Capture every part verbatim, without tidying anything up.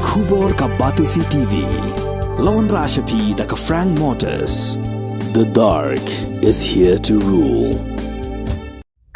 Khubor ka Batesi T V. Lawan Rashapi da ka Frank Motors. The dark is here to rule.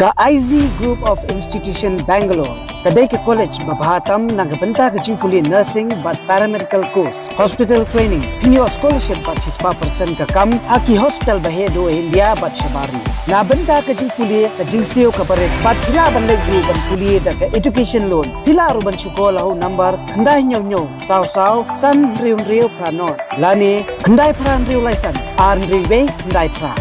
Ka I Z Group of Institution Bangalore ka dei ka college ba bha tam na ka bynta ka jingpule nursing bad paramedical course, hospital training, pynïoh scholarship bad shispah percent ka kam ha ki hospital ba heh duh ha India bad shabar. Na bynta ka jingpule ka jingsiew ka barit bad phi lah ban leit ruh ban pule da ka education loan. Phi lah ruh ban shu call ha u number khyndai hynñiew hynñiew saw saw san hynriew hynriew phra nod lane khyndai phra hynriew lai san ar hynriew wei khyndai phra.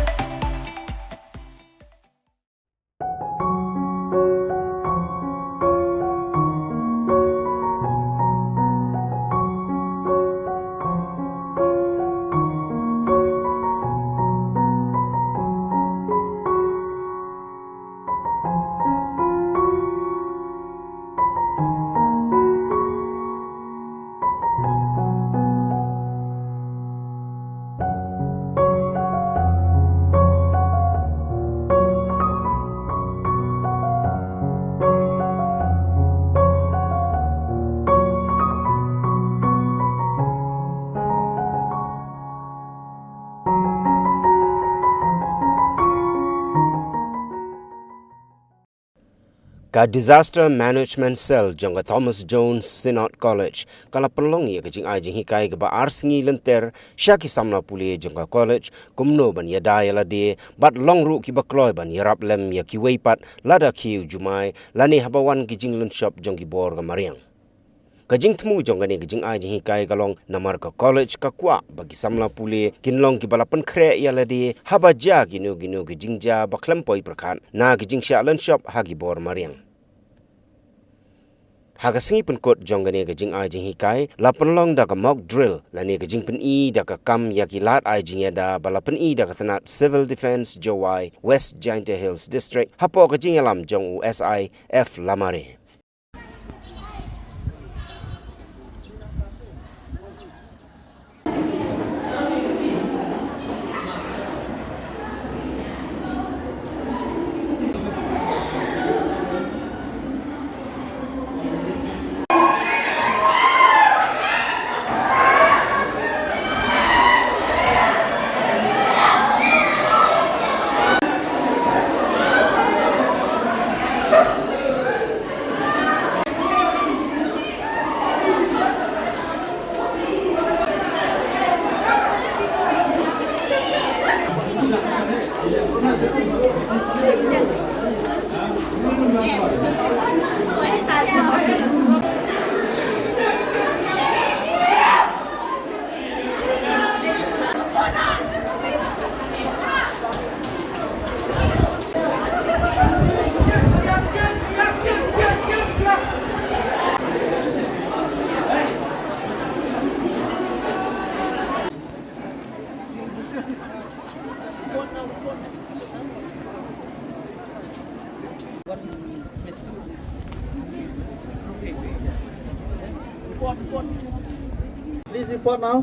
Ka Disaster Management Cell jong ka Thomas Jones Synod College ka la pynlong ïa ka jingai jinghikai kaba ar sngi lynter sha ki samla pule jong ka college kumno ban ïada ïa lade bad long ruh kiba kloi ban ïarap lem ïa kiwei pat lada khiew jumai lane haba wan ki jinglynshop jong ki bor ka mariang. Ka jingthmu jong kane ka jingai jinghikai ka long namar ka college ka kwah ba ki samla pule kin long kiba la pynkhreh ïa lade haba jia kino kino ki jingjia ba khlem poi pyrkhat na ki jingshah lynshop ha ki bor mariang. Ha ka sngi pynkut jong kane ka jingai jinghikai la pynlong da ka mock drill lane ka jingpyni da ka kam ïa ki lad ai jingïada ba la pyni da ka tnat Civil Defence Jowai West Jaintia Hills District hapoh ka jingïalam jong u S I F Lamare. Please report now.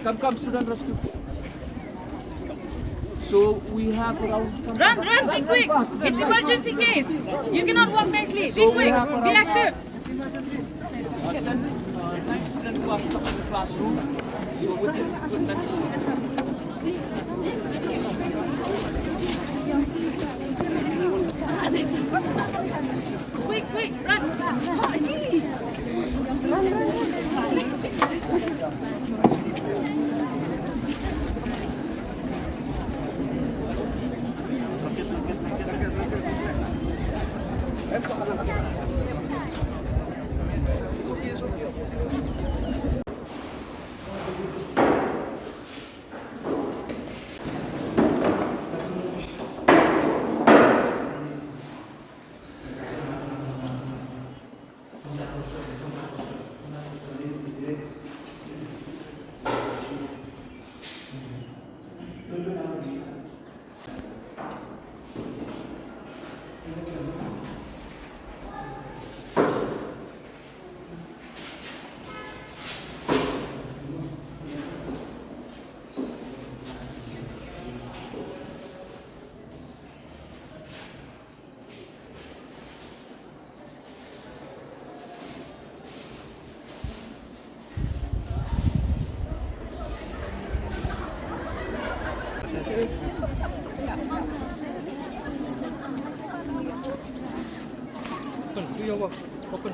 Come, come, student rescue. So we have around. Run, run, be quick. It's emergency case. You cannot walk nicely. Be quick. Be active. Nine students who are stuck in the classroom. So with this equipment. Quick, quick, run. Open, do your work. Open.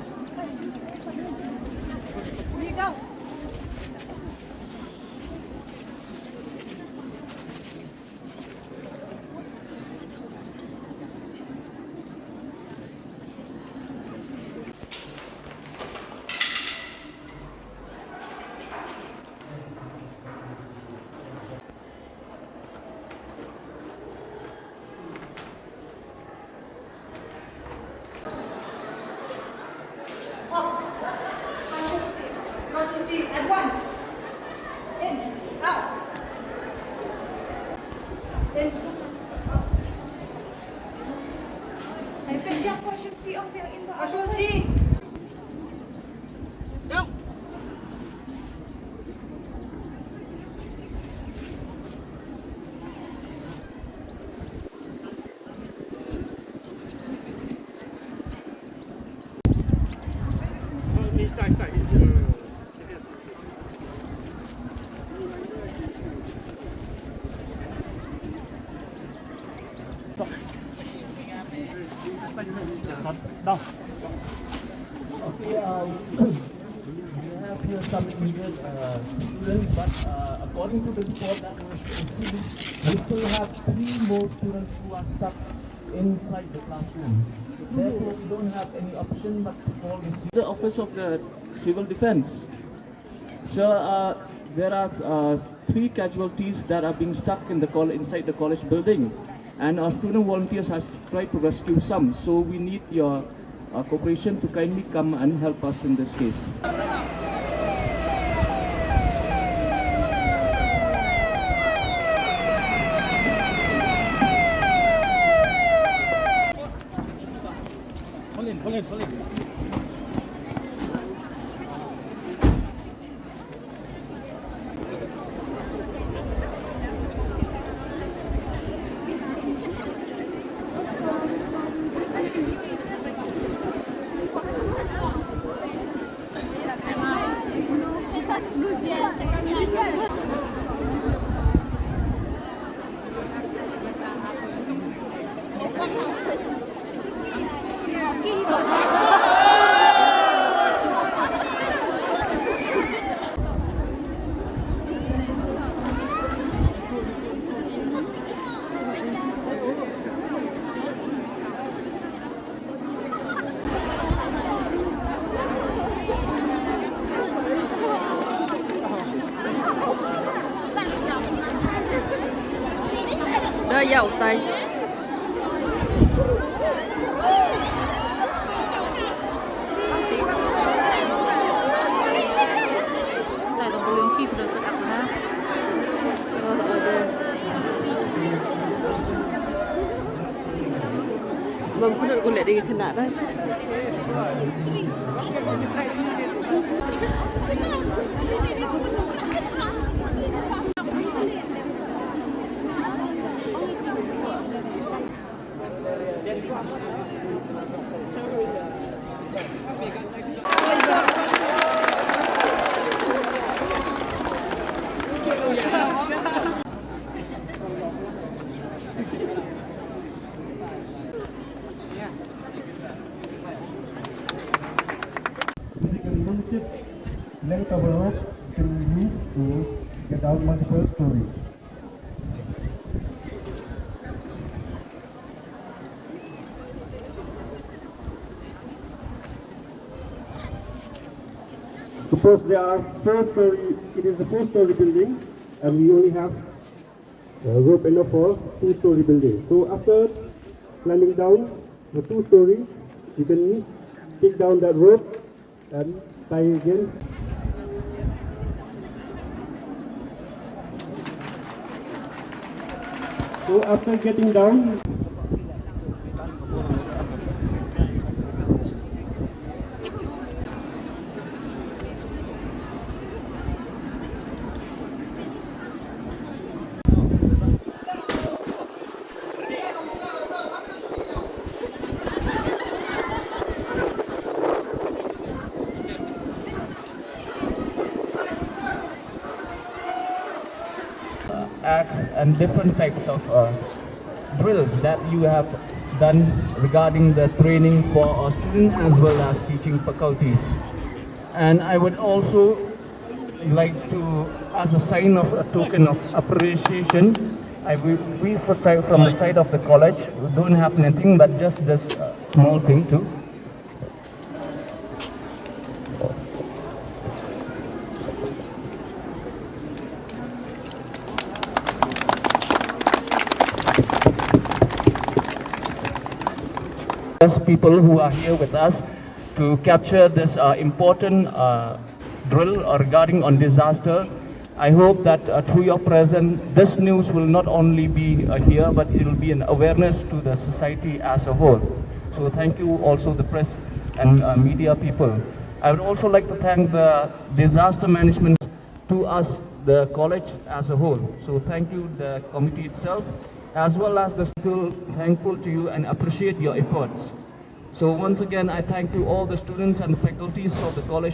Advance. In, out. In. Casualty. Down. Okay, uh, we have here some injured, uh, students, but, uh, according to the report that we received, we still have three more students who are stuck inside the classroom. Therefore, we don't have any option but to call the The Office of the Civil Defense. So, uh, there are, uh, three casualties that are being stuck in the col-, inside the college building, and our student volunteers have tried to rescue some. So we need your, uh, cooperation to kindly come and help us in this case. Hold in, hold in, hold in. Da ïa utai. Utai dong, beliung ki sudah sedap lah. Oh, ada. Bang, pun nak kulit dia kena dah. Using a limited length of a rope, you can use to get down multiple stories. Suppose there are four story, it is a four story building, and we only have a rope enough for two story building. So after climbing down the two story, you can take down that rope and tie again. So after getting down, acts and different types of uh, drills that you have done regarding the training for our students as well as teaching faculties. And I would also like to, as a sign of a token of appreciation, I will, we for side, from the side of the college, we don't have anything but just this uh, small thing too. Those people who are here with us to capture this uh, important uh, drill regarding on disaster. I hope that uh, through your presence, this news will not only be uh, here, but it will be an awareness to the society as a whole. So thank you also the press and uh, media people. I would also like to thank the disaster management to us, the college as a whole. So thank you, the committee itself, as well as the school, thankful to you and appreciate your efforts. So once again, I thank you all the students and the faculties of the college.